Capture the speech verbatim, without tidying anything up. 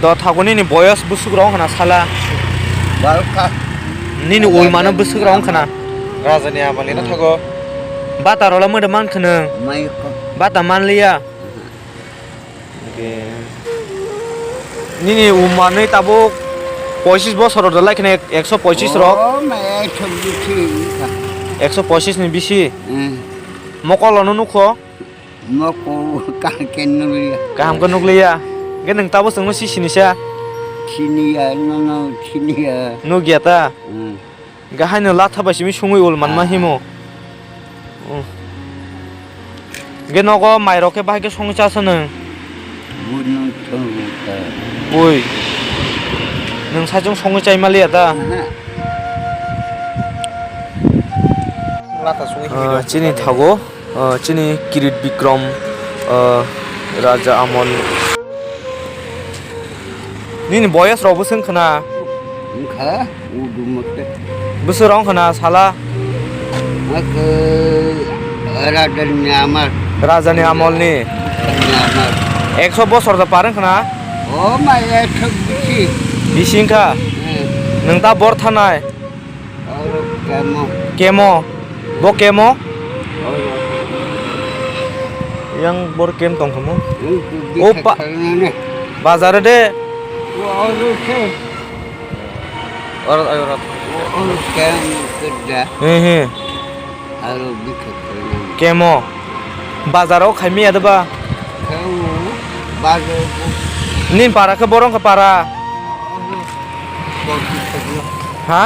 Do thago nini boyos bwswk rok wngkha na sala? Barokha. Nini ulmano bwswk rok wngkha na? Rajani amali no thago. Bata rola mwda man khwno. Mai ko. Bata manliya. Nini ummanwi tabuk poichis bosor rok dalai khene ekso poichis rok. Oh, mai ekso bisi. Ekso poichis ni bisi. Hmm. Mokol ano nukho. Moko kaham khe nukliya. Kaham khe nukliya. Hwnkhe nwng tabuk chwngno si sinisa? Siniya, nono siniya. Nukya ta? Hmm. Hwnkhe haino latha bai simi sungwi ul manma himo. Hmm. Hwnkhe nogo mairok khe bahai khe songwi chasa nwng? Bui nwng thwng ta. Bui. Nwng saichung songwi chai maliya ta? Aha. Latha sungwi Ah, chini thago. Ah, chini Kirit Bikram, ah, Raja Amol. Nini boyos rok bwswk wngkha na? Wngkha, udu mokhe. Bwswk rok wngkha na sala? Wngkha, Rajani Amol. Rajani Amolni? Rajani Amol. Ekso bosor da par wngkha na? O ma, ekso bisi. Bisi wngkha? Hmm. Nwng ta bor thanai? Oro kemo. Kemo. Bo kemo? Oro. Yang bor kem tong kemo. Yang tu O bikha pa-, khalnane. Bazar de. Oro se. Oro, oro. Oro kem kerja. He, he. Aro bikha khalnane. Kemo. Bazar o khaimya de ba? Kemo. Bazar o. Nin para khe borong khe para. Oro. Bor bikha khalnane. Ha?